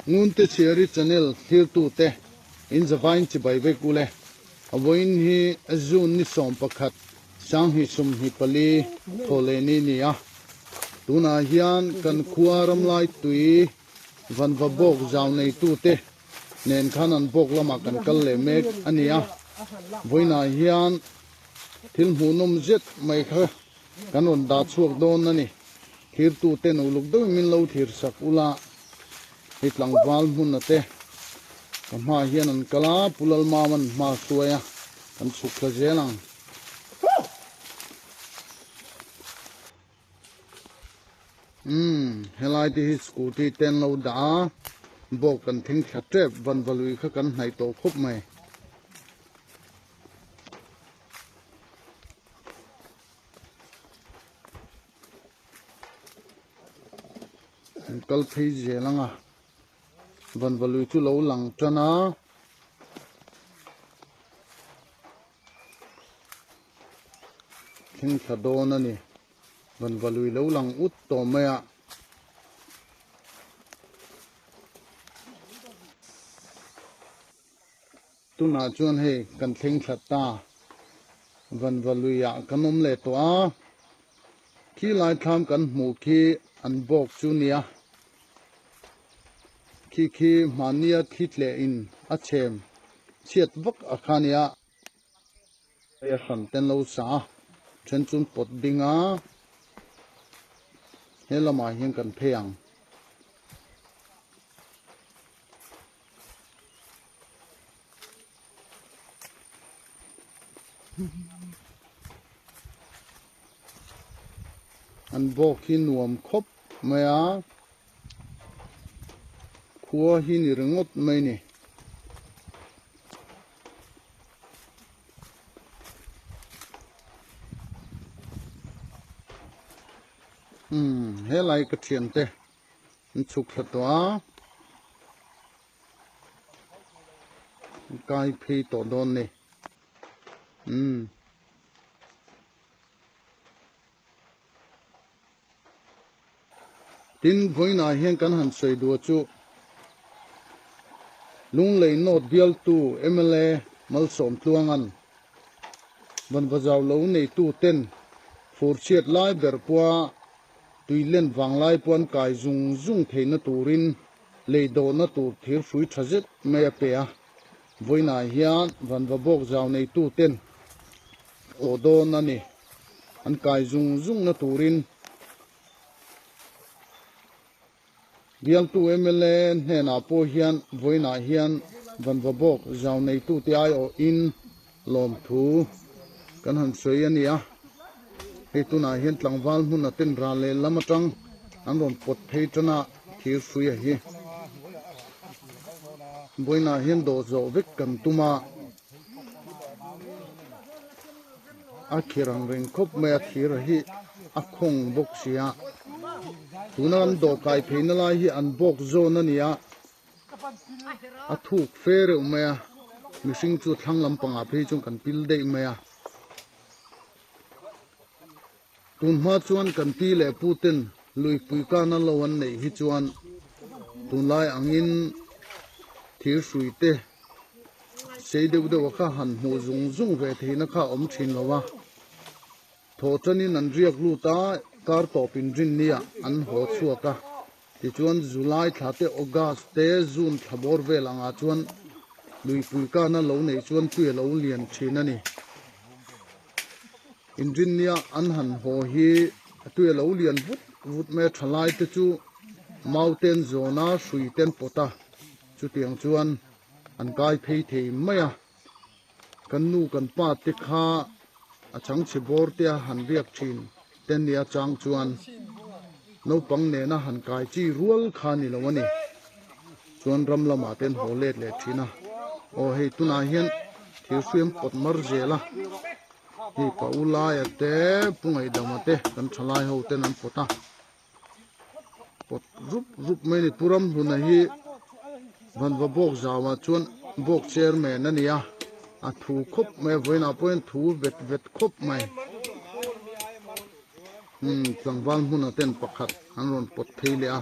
Ngunte Chhiari channel thlirtute in zavain chibai vek ule. A vawiin hi June ni 11 2024 thawhlehni ni a. Tunah hian kan khua ramlai tui vanva bawk zau neitute nen khan an bawk lamah kan kal leh mek a ni a. Vawiinah hian thil hmuhnawm zet mai kha kan rawn dah chhuak dawn a ni. Thirtute no luk deuhin min lo thlir sak ula, hei tlangval hmun a te ka hmaah hian an kal a, Pu Lalmama'n hma a hruai a, kan chhuk thla zel ang. Umm, helai te hi scooty te an lo dah a, bawk kan thing thla tep, vanvalui kha kan hnaih tawh khawp mai. An kal phei zel ang a, vanvalui chu lo lang tan a. Thleng thla dawn a ni. Vanvalui lo lang ut tawh mai a. Tunah chuan hei kan thleng thla ta. Vanvalui ah kan awm leh tawh a. Khi lai thlam kan hmuh khi an bawk chu nia. Khi khi hmahnia thli tleh in a chhem chhiat vak a kha nia. A hran ten lo sa a, then chuan pawt ding a, he lamah hian kan phei ang. An bawk hi nuam khawp mai a, khua hi ni ringawt mai ni. Umm helai ka thian te an chhuk thla tawh a an kai phei tawh dawn ni umm. Tin, vawiinah hian kan han sawi duh chu Lunglei North bialtu mla Malsawm Tluanga'n Vanvazau lo neitu ten fur chhiat lai ber pawha tui len vanglai pawh an kai zung zung theihna turin lei dawhna tur thir hrui tha zet mai a pe a. Vawiinah hian Vanvabawk zau neitu ten aw dawn a ni. An kai zung zung na turin bialtu mla hnenah pawh hian vawiinah hian Vanvabawk zau neitute aiawhin lawmthu kan han sawi a ni a. Hei tunah hian tlangval hmun a ten ral leh lam atang an rawn pawt phei tan a thir hrui a hi. Vawiinah hian dawh zawh vek kan tum a. A khir ang reng khawp mai a thir hi a khawng bawk si a tuna kan dawhkai pheina lai hi an bawk zawn a ni a a thuk fe reuh mai a mihring chu thlang lampangah phei chuan kan pil daih mai a tun hma chuan kan pi leh pu ten luipui kana lo an neih hi chuan tunlai angin thir hrui te. Sei deuh deuh a kha han hmuh zung zung ve theihna kha a awm thin lo a, thaw tanin an riak lut a, kar tawp inrinniah an haw chhuak a, tichuan July thla te August te June thla bawr vel angah chuan luipui kana lo neih chuan tui a lo lian thin a ni. Inrinnia an han haw hi a tui a lo lian vut vut mai a, thalai te chu mau te an zawn a, hrui te an pawt a. Chutiang chuan an kai phei thei mai a, kan nu kan pa te kha a changchhe bawr te a han riak thin te nia chang chuan naupang nena han kai chi rual kha ni lo a ni. Chuan ram lamah te an haw let leh thin a, aw hei tunah hian thir hriam pawt mar zel a, hei pa u laia te pu ngaihdama te kan thalai ho ten an pawt a. Pawt rup rup mai a ni. Pu Ramhluna hi Vanva bawk zauah chuan bawk chairman a ni a, a thu khawp mai a, vawiinah pawh hian thu vet vet khawp mai. Umm, tlangval hmuna ten pakhat an rawn pawt phei leh a.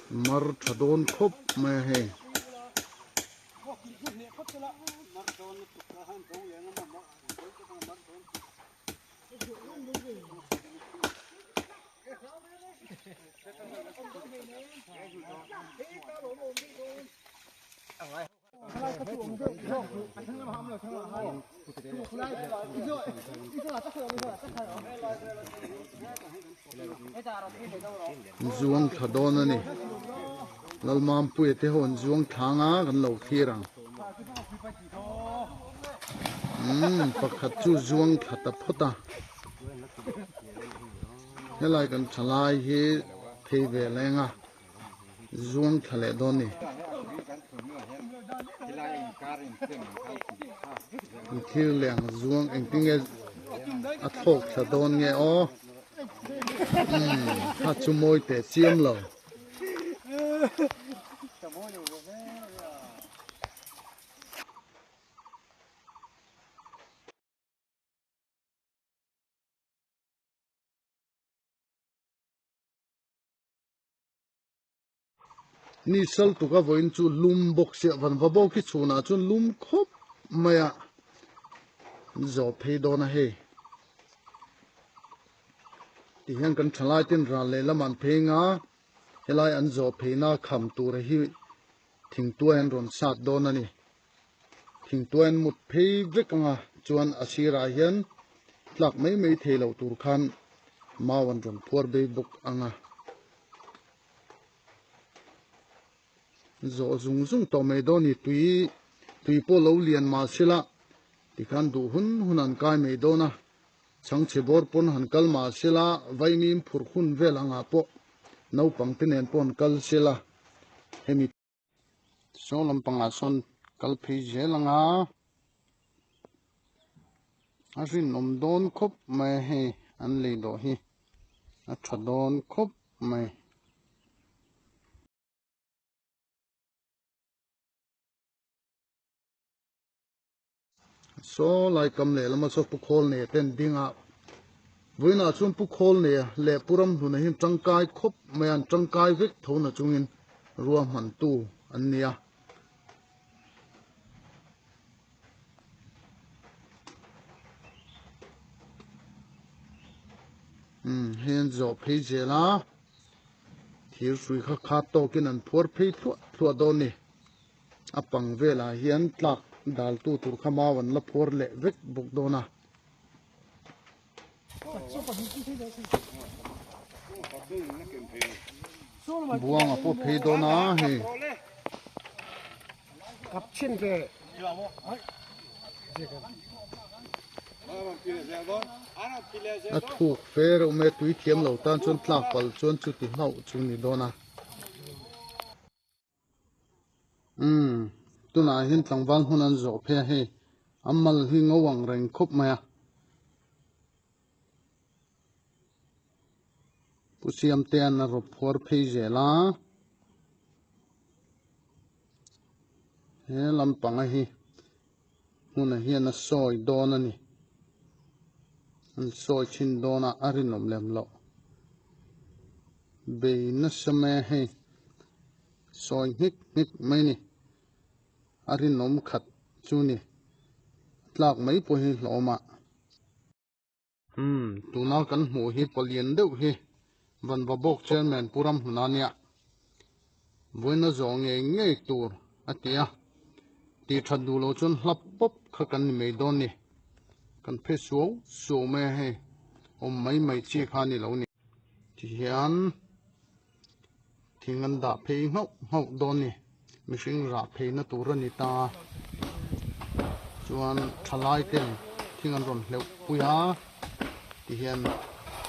Mar tha dawn khawp mai a hei. Zuang thla dawn a ni. Lalmampuia te ho an zuang thlang a kan lo thlir ang. Umm pakhat chu zuang thla ta phawt a. Helai kan thalai hi phei ve leng a. Zuang thla leh dawn ni. An thil leh ang zuang engtin nge a thlawk thla dawn nge aw. Umm kha chu mawi teh chiam lo. Ni sal tuka vawiin chu lum bawk sia van va bawk hi chhunah chuan lum khawp mai a an zawh phei dawn a hei tihian kan thalai ten ral leh lamah an phei anga helai an zawh pheina kham tur hi thingtuai an rawn sat dawn a ni thingtuai an mut phei vek anga chuan a sirah hian tlak mai mai thei loh tur khan mau an rawn phuar bei bawk anga. Zawh zung zung tawh mai dawn ni tui tui pawh lo lian mah sela tikhan duh hun hun an kai mai dawn a chhangchhe bawr pawn han kal mah sela vaimim phurh hun vel angah pawh naupang te nen pawh an kal sela hemi saw lampangah sawn kal phei zel anga a rinawm dawn khawp mai a hei an lei dawh hi a tha dawn khawp mai. Saw lai kam leh lama saw pu khawl nei ten ding a vawiinah chuan pu khawl nei leh pu ram hluna hi tangkai khawp mai a an tangkai vek tho na chungin ruahman tu an ni a. Umm hei an zawh phei zel a thir hrui kha khat tawkin an phuar phei thluah thluah dawn a ni. A pang velah hian tlak dal tu tur kha mau an la phuar leh vek bawk dawn a. Buanga pawh phei dawn a hei. A thuk fe reuh mai a tui thiam lo tan chuan tlak palh chuan chuti hlauh chu ni dawn a. Umm tunah hian tlangval hmun an zawh phei a hei a mal hi ngo ang reng khawp mai a Pu Siamtea'n a rawp phuar phei zel a he lampanga hi hmunah hian a sawi dawn a ni an sawi thin dawn a a rinawm lem loh bei nasa mai a hei sawi nghek nghek mai a ni a rinawm khat chu ni tlak mai pawh hi hlawm a. Umm tuna kan hmuh hi palian deuh hi Vanvabawk chairman Pu Ramhluna nia vawiina zawh ngei ngei tur a ti a, tih that duh loh chuan hlap pawp kha kan ni mai dawn ni, kan phe suau suau mai a hei awm mai mai chi kha a ni lo ni. Tihian thing an dah phei nghauh nghauh dawn ni, mihring rah pheina tur a ni ta chuan thalai ten thing an rawn hleuh pui a tihian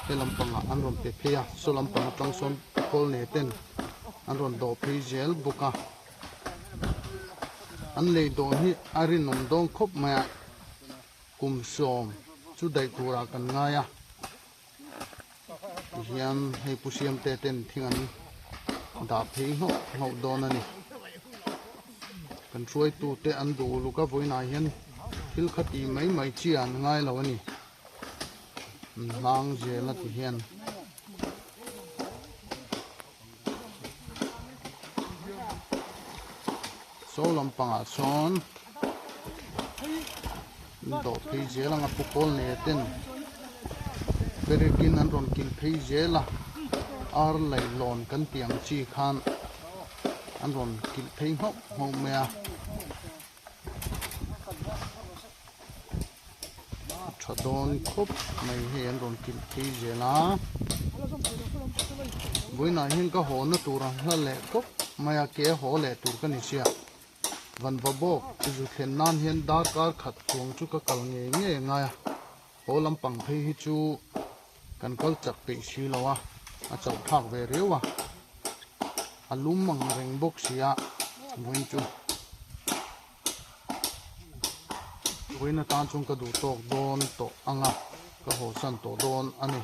he lampangah an rawn pe phei a saw lampang atang sawn khawl nei ten an rawn dawh phei zel bawk a an lei dawn hi a rinawm dawn khawp mai a kum sawm chu daih turah kan ngai a. Tihian hei pu Siamte ten thing an dah phei hnawh hnawh dawn a ni. Kan hruaitute an duh uluk a vawiinah hian thil kha tih mai mai chi an ngai lo a ni. An hlang zel a tihian. Saw lampangah sawn an dawh phei zel ang a pu kawl nei ten perekin an rawn kil phei zel a ar leihlawn kan tih ang chi khan an rawn kilh phei nghauh nghauh mai a. A tha dawn khawp mai hei an rawn kilh phei zel a vawiinah hian ka haw na tur a hla leh khawp mai a ke haw leh tur ka ni sia vanva bawk zu thlen nan hian darkar khat chuang chu ka kal ngei ngei a ngai a haw lampang phei hi chu kan kal chak peih si lo a a chauh thlak ve riau a a lum ang reng bawk si a vawiin chu. Vawiin atan chuan ka duh tawk dawn tawh ang a, ka hawsan tawh dawn a ni.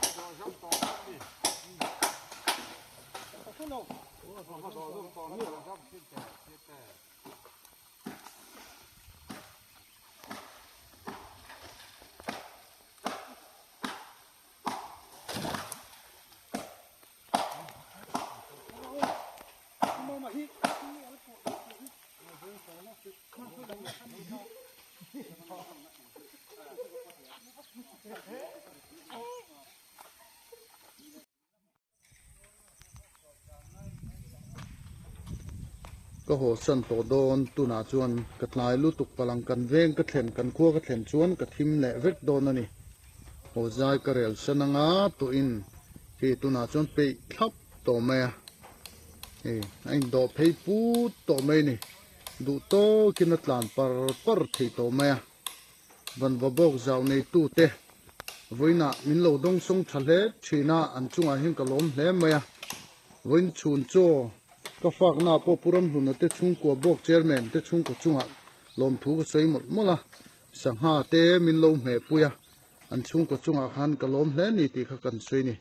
Ka hawsan tawh dawn tunah chuan ka tlai lutuk palang kan veng ka thlen kan khua ka thlen chuan ka thim leh vek dawn a ni. Haw zai ka rel san anga tawhin hei tunah chuan peih thlap tawh mai a hei a indawh phei put tawh mai a ni duh tawkin a tlan par par thei tawh mai a vanva bawk zau neitu te vawiinah min lo dawng sawng tha hle thin a an chungah hian ka lawm hle mai a vawiin chhun chaw ka fakna pawh Pu Ramhluna te chhungkua bawk chairman te chhungkaw chungah lawmthu ka sawi mawlh mawlh a sangha te min lo hmehpui a an chhungkaw chungah khan ka lawm hle a ni tih kha kan sawi a ni.